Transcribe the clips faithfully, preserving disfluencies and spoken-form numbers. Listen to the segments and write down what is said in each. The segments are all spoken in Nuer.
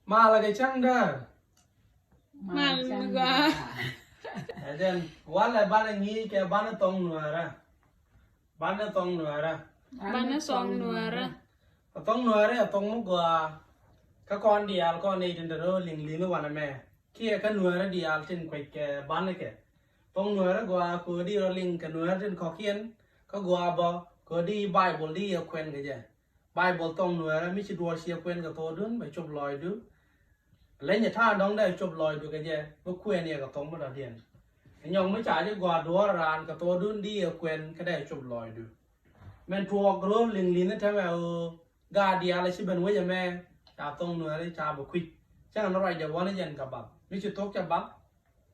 Malɛ kɛ cäŋdä. Mal mi gɔaa. Ɛ jɛn walɛ banɛ ŋi̱i̱c kɛ banɛ thɔŋ Nuäärä. Banɛ thɔŋ Nuäärä. Banɛ thɔŋ Nuäärä. Ɛ thɔŋ Nuäärä ɛ thɔŋ mi gɔaa. Kä kɔn diaal kɔn nɛy tin te rɔ liŋ li̱ŋ wanɛ mɛ kiɛ kä Nuäärä diaal tin kuec kɛ banɛ kɛ. Thɔŋ Nuäärä gɔaa kɛ ɣöö di rɔ liŋ kɛ Nuäärä tin kɔ̱kiɛn. Kä gɔaa bä kɛ ɣöö di Baibol di yɛ kuɛn kɛ jɛ. Baibol thɔŋ Nuäärä mi ci duɔ̱ɔ̱r ciɛ kuɛn kɛ thokdun bɛ cop lɔcdu. Leny ɛ ta̱a̱ dɔ̱ŋ dee cop lɔcdu kɛ jɛ bi kuɛn yɛ kɛ thok mi dɔ̱diɛn. Ɛ nyɔk mi ca ji̱ gɔaa duɔ̱ɔ̱r raan kɛ thokdun di yɛ kuɛn kä dee cop lɔcdu. Mɛn tuɔɔk ro̱o̱l liŋ li̱n i̱ tɛmɛ ɣöö gaat diaal ɛ ci ben wec ɛmɛ ca thɔŋ Nuäärä ca bi kui̱c. Cäŋ ni ruacdɛ wän i̱ jɛn kɛ bath mi ci thok cɛ bath.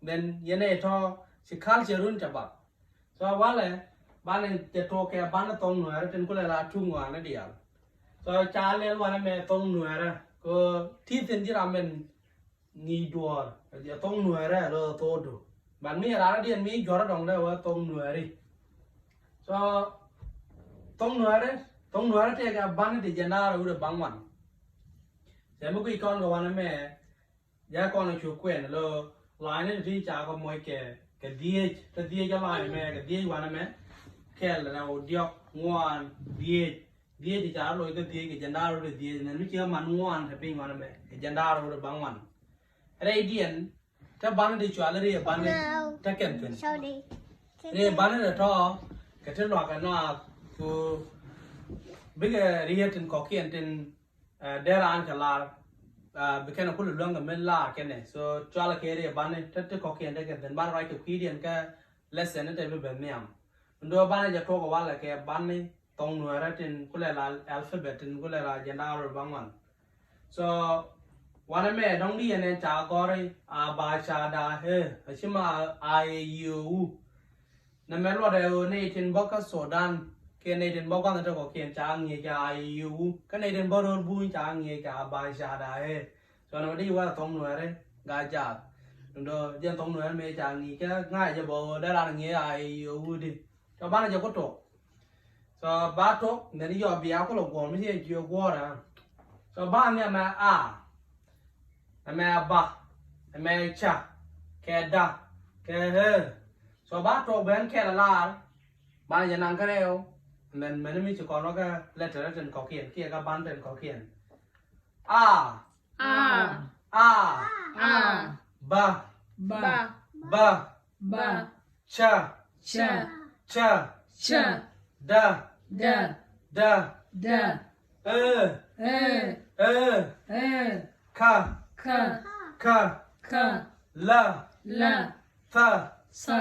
Then yɛn ɛ tɔ̱ ci culture run ca bath. So walɛ banɛ jɛ tuɔk kɛ banɛ thɔŋ Nuäärä tin kulɛ la tuŋ wanɛ diaal. So ca lɛl wanɛ mɛ thɔŋ Nuäärä kɛ ti thin ji̱ ram mɛn ŋi̱i̱c duɔ̱ɔ̱r jɛ thɔŋ Nuäärä lɔ thokdu. Ban mi ɛ ran diɛn mi juɔrä dɔŋ dee wä thɔŋ Nuääri. So thɔŋ Nuäärä thɔŋ Nuäärä tëëkɛ banɛ ti jɛ naar wut ɛ baŋ wan. Cɛ mi guic kɔn kɛ wanɛ mɛ Jɛ kɔn cu kuɛn lo la̱a̱cni ti ca kɛ moc kɛ kɛ dhieec te dhieec a la̱a̱c mɛ kɛ dhieec wanɛ mɛ. Kɛl rɛw diɔk ŋuan dhieec dhieec ti ca rɔ loc kɛ dhieec kɛ jɛn da̱r rɔ ti dhieec nɛn mi ci kɛ man ŋuan te piny wanɛ mɛ kɛ jɛn da̱r rɔ ti baŋ wan. Rɛy diɛn te banɛ ti cual riɛ banɛ te kɛn thin riɛ banɛ te tɔ kɛ ti luak kɛ naath ku bikɛ riet tin kɔkiɛn tin. Dee raan cɛ lar bi kɛn a kul luäŋ kɛ mi lar kɛnɛ so cualɛ kɛ riɛ bani te ti kɔkiɛn te kɛ dhin ban ruac kɛ kui̱diɛn kɛ lesson ni te bi ben nhiam. Ndɔ bani jɛ tuɔk walɛ kɛ bani thɔŋ nuɛrɛ tin kulɛ la alphabet tin kulɛ la jɛn da̱a̱r rol baŋuan. So wanɛ mɛ dɔŋ di yɛn ɛn ca gɔri a ba ca da hee a ci ma a yɛ yiö wu. Nɛ mɛ luɔt ɛ ɣöö nɛy tin bä kä Sudan kiɛ nɛy tin bä gua̱nh ɛ tekɔ kiɛn ca ŋi̱i̱c kɛ a yiwu kä nɛy tin bä röör buny ca ŋi̱i̱c kɛ a ba ca da ɛ. So nɛ mɛ di wä thɔŋ nuɛɛri ga jaath. Duundɔ jɛn thɔŋ nuɛɛri mëë ca ŋi̱i̱c kɛ ŋa̱c jɛ bä ɣöö dee ran ŋi̱i̱c a yiwu di. So banɛ jɛ ku tok. So ba tok nɛ ni yɔ bia kulɛ guɔ̱ɔ̱r mi ci jɛ jiö guɔ̱ɔ̱r ɛ. So ba nhiam ɛ a. Ɛmɛ a ba ɛmɛ a ca kɛ da kɛ ɣee. So ba tuɔk ben kɛl a lar. Banɛ jɛ naŋ kärɛw. Mɛn mɛn mi ci kɔn wä kä letter tin kɔkiɛn kiɛ kä ban tin kɔkiɛn. A. A. A. A. Ba. Ba. Ba. Ba. Ca. Ca. Ca. Ca. Da. Da. Da. Da. Ɛ. Ɛ. Ɛ. Ɛ. Ka. Ka. Ka. Ka. La. La. Tha. Tha.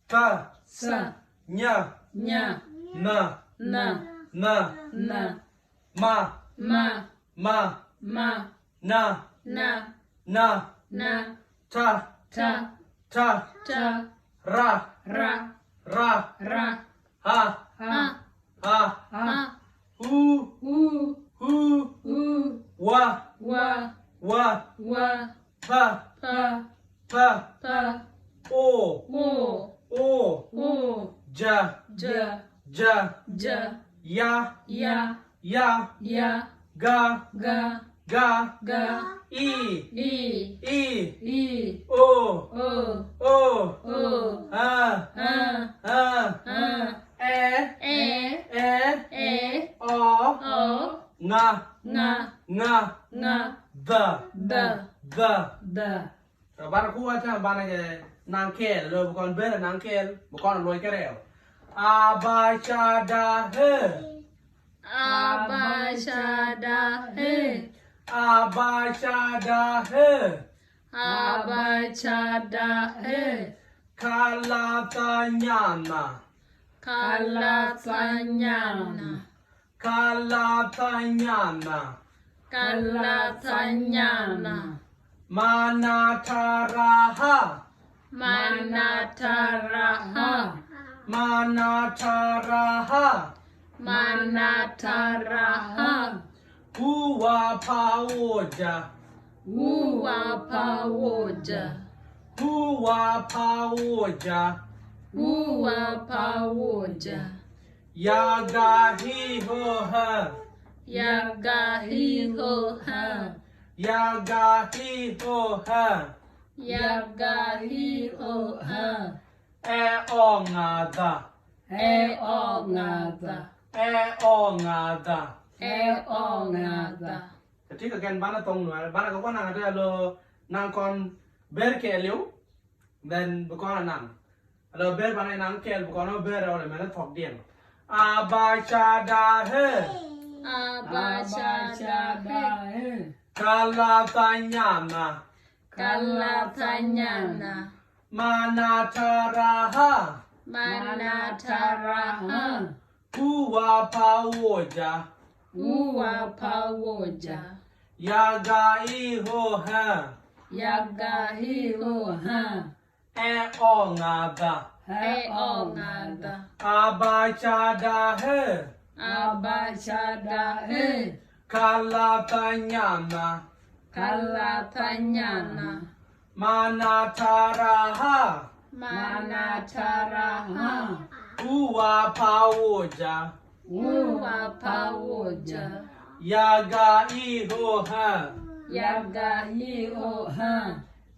Tha. Tha. Nya. Nya. Na. Na. Na. Na. Ma. Ma. Ma. Ma. Na. Na. Na. Na. Ta. Ta. Ta. Ta. Ra. Ra. Ra. Ra. Ha. Ha. Ha. Ha. Hu. Hu. Hu. Hu. Wa. Wa. Wa. Wa. Pa. Pa. Pa. Pa. O. O. O. O. Ja. Ja. Ja. Ja. Ya. Ya. Ya. Ya. Ga. Ga. Ga. Ga. I. I. I. I. O. O. O. O. A. A. A. A. A. Ɛ. Ɛ. Ɛ. Ɛ. Ɔ. Ɔ. Ŋa. Ŋa. Ŋa. Ŋa. Dha. Dha. Dha. Dha. Banɛ ku wä tɛm banɛ jɛ naŋ kɛɛl lo bi kɔn ben naŋ kɛɛl bi kɔn luɔc kɛ rɛw. A ba ca da he. A ba ca da he. A ba ca da he. A ba ca da he. Ka la tha nya na. Ka la tha nya na. Ka la tha nya na. Ka la tha nya na. Ma na ta ra ha. Ma na ta ra ha. Ma na ta ra ha. Ma na ta ra ha. Wu wa pa wo ja. Wu wa pa wo ja. Wu wa pa wo ja. Wu wa pa wo ja. Ya ga hi ho ha. Ya ga hi ho ha. Yaga hi ho ha. Yaga hi ho ha. Ɛ ɔ ŋa dha. Ɛ ɔ ŋa dha. Ɛ ɔ ŋa dha. Ɛ ɔ ŋa dha. Ti kɛ kɛn banɛ thɔŋ Nuɛrɛ, banɛ kɛ kɔn naŋ a te alo naŋ kɔn ber kɛɛliw. Then bi kɔn a naŋ. Alo ber banɛ naŋ kɛɛl bi kɔn a ber alo mɛn a thɔk diɛn. A ba ca da he. A ba ca da he. Ka la tha nya na. Ka la tha nya na. Ma na ta ra ha. Ma na ta ra ha. U wa pa wo ja. U wa pa wo ja. Ya ga i ho ha. Ya ga i ho ha. Ɛ ɔ ŋa dha. Ɛ ɔ ŋa dha. A ba ca da he. A ba ca da he. Ka la tha nya na. Ka la tha nya na. Ma na ta ra ha. Ma na ta ra ha. U wa pa wo ja. U wa pa wo ja. Ya ga i ho ha. Ya ga i ho ha.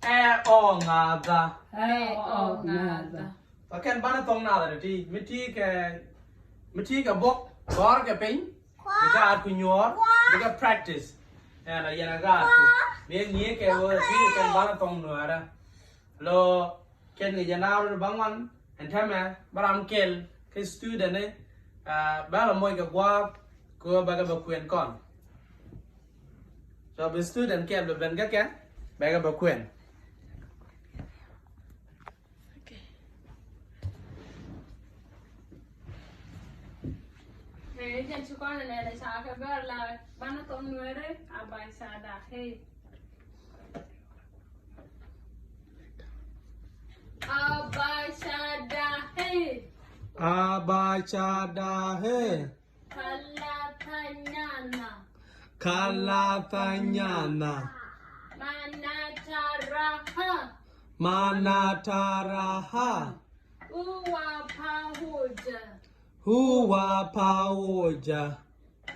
Ɛ ɔ ŋa dha. Ɛ ɔ ŋa dha. Kɛ kɛn banɛ thɔŋ nath a ti mi ti kɛ, mi ti kɛ bok gɔr kɛ piny. Bi gaat ku nyuɔɔr bi kɛ practice. Ɛn a yɛn a gaat ku mi ŋi̱i̱ kɛ wä ti kɛ kɛn banɛ thɔŋ Nuɛrɛ. Lo kɛn kɛ jɛ naar wä ba ŋuan ɛn tɛmɛ ba ram kɛl kɛ student ni. Bɛ la moc kɛ gua̱a̱p kɛ wä bɛ kɛ bɛ kuɛn kɔn. So bi student kɛl bɛ ben kɛ kɛ bɛ kɛ bɛ kuɛn. Okay. Hey, jɛn ci kɔn nɛ lɛ ca kɛ bɛ la banɛ thɔŋ Nuɛrɛ a ba ca da he. A ba ca da he. A ba ca da he. Ka la tha nya na. Ka la tha nya na. Ma na ta ra ha. Ma na ta ra ha. U wa pa wo ja. U wa pa wo ja.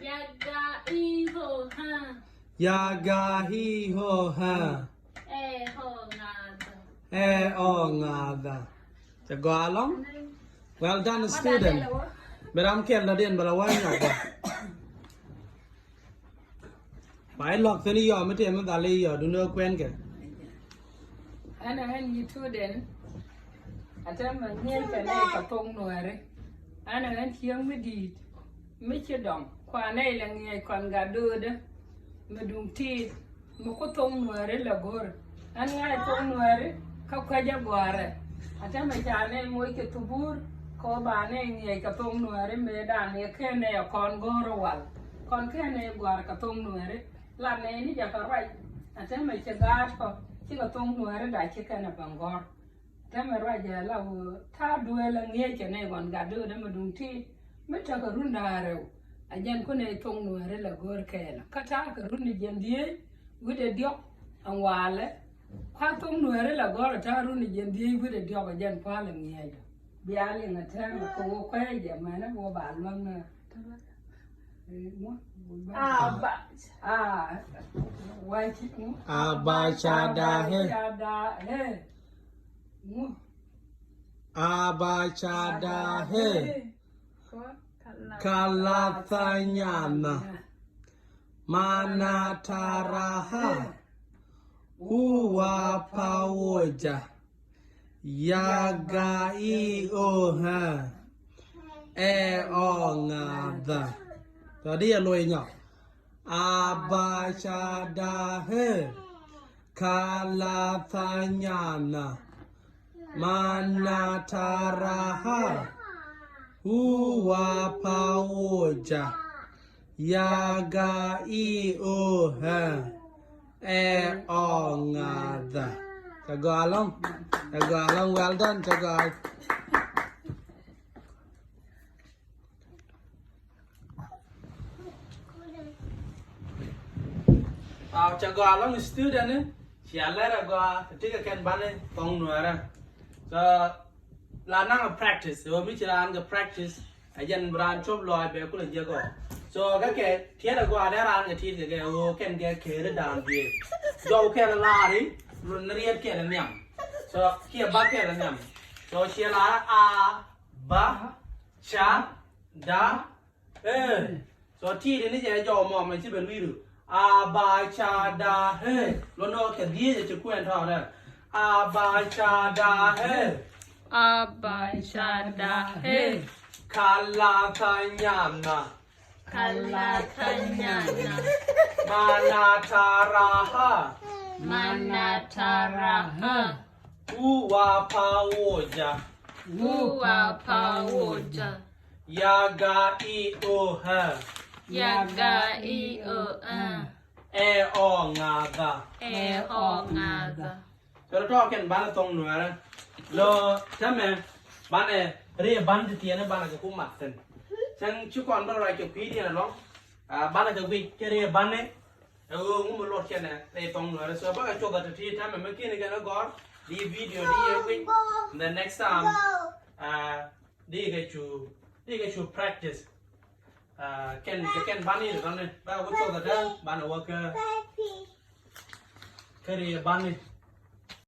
Ya ga i ho ha. Ya ga i ho ha. Ɛ ɔ ŋa dha. Ɛ ɔ ŋa dha. Cɛ gɔaa ɛlɔ̱ŋ. Well done, student. Bɛ ram kɛl dɔ̱diɛn bɛ la wä nyɔk bä. Ba ilɔk thi̱n iyɔɔ mi tëë mi dhal iyɔɔ duundɛ kuɛn kɛ. Ɛn ɛ ɣän yi student. A tɛmɛ ŋi̱eec kɛ nɛy kɛ thok Nuɛɛri. Ɛn ɛ ɣän cieŋ mi di̱i̱t mi ci dɔŋ kua nɛy lɛ ŋi̱eec kɔn gat döödä. Mi duŋ tiit mi ku thok Nuɛɛri lɛ go̱r. Ɛn ŋa̱c thok Nuɛɛri kä kuecä gɔ̱a̱rɛ. A tɛmɛ ca nɛy moc kɛ thubuur kɛ ɣöö ba nɛy ŋi̱eec kɛ thok Nuɛɛri mëëdan yɛ ken nɛy ɛ kɔn go̱o̱r wal. Kɔn ken nɛy gɔ̱a̱r kɛ thok Nuɛɛri. La nɛy ni jɛ kɛ ruac. A tɛmɛ ci gaat kɔ cikɛ thok Nuɛɛri da ci kɛn ɛ ben gɔ̱r. Tɛmɛ ruac ɛ la ɣöö ta̱a̱ duëël ɛ ŋi̱eec kɛ nɛy ɣɔn gat döödä mi duŋ ti̱i̱t mi tekɛ run da̱a̱ rɛw. A jɛn ku nɛy thok Nuɛɛri lɛ go̱o̱r kɛɛl kä ta̱a̱ kɛ run ni jiɛn dhieec wi̱cdɛ diɔ̱k ɛn walɛ. Kua thok Nuɛɛri lɛ go̱o̱r ɛ ta̱a̱ run ni jiɛn dhieec wi̱cdɛ diɔ̱k ɛ jɛn kua̱l ɛ ŋi̱eec ɔ. Bia liŋ ɛ tɛmɛ kɛ ɣöö kuɛɛc jɛ mɛnɛ ɣöö ba luäŋ ni. A ba. A. Wa ci. A ba ca da he. Ca da he. Ŋu. A ba ca da he. Ka la tha nya na. Ma na ta ra ha. U wa pa wo ja. Ya ga i o ha. Ɛ ɔ ŋa dha. Tɔ di yɛ loc nyɔk. A ba ca da he. Ka la tha nya na. Ma na ta ra ha. U wa pa wo ja. Ya ga i o ha. Ɛ ɔ ŋa dha. Cɛ gɔaa ɛlɔ̱ŋ. Cɛ gɔaa ɛlɔ̱ŋ. Well done. Cɛ gɔaa. Aw, cɛ gɔaa ɛlɔ̱ŋ student ni. Cia lɛr ɛ gɔaa ti kɛ kɛn banɛ thɔŋ Nuɛɛrä. So la naŋ a practice. Ɛ wä mi ci raan kɛ practice. Ɛ jɛn bi raan cop lɔaac bɛ kulɛ jiɛ gɔaa. So kä kɛ tiɛt a gɔaa dee raan kɛ ti̱i̱t kɛ kɛ ɣöö kɛn kɛ keri da̱a̱n biëë. Jɔw kɛn a laari ni riet kɛn a nhiam. So kiɛ ba kɛn a nhiam. So ciɛ laari a, ba, ca, da, ɛ. So ti̱i̱t ni jɛ jɔw mɔ mɛ ci bɛ lui̱ru. A, ba, ca, da, ɛ. Lɔ nɔ kɛ dhieec a ci kuɛn tɔɔrɛ. A, ba, ca, da, ɛ. A, ba, ca, da, ɛ. Ka, la, tha, nya, na. Ka, la, tha, nya, na. Ma, na, ta, ra, ha. Ma, na, ta, ra, ha. U, wa, pa, wo, ja. U, wa, pa, wo, ja. Ya, ga, i, o, hɛ. Ya, ga, i, o, hɛ. Ɛ, ɔ, ŋa, dha. Ɛ, ɔ, ŋa, dha. Cɛ rɔ tɔɔk kɛn banɛ thɔŋ nuɛɛrɛ. Lɔ tɛmɛ banɛ ri ban ti tiɛɛni banɛ kɛ ku mat thi̱n. Cäŋ ci kɔn bä rɔ ruac kɛ kui̱diɛn ɛlɔ̱ŋ. Ah, banɛ kɛ guic kɛ ri banɛ. Ɛ ɣöö ŋu mi luɔt kɛnɛ ri thɔŋ nuɛɛrɛ. So bä kɛ cuɔth a ti ti tɛmɛ mi kiɛn kɛn ɛ gɔr. Di video di yɛ guic. The next time, ah, di kɛ cu, di kɛ cu practice. Ah, kɛn, kɛn banɛ ni tɔni. Bä kɛ ku cuɔth a tɛ banɛ wä kä kä ri banɛ.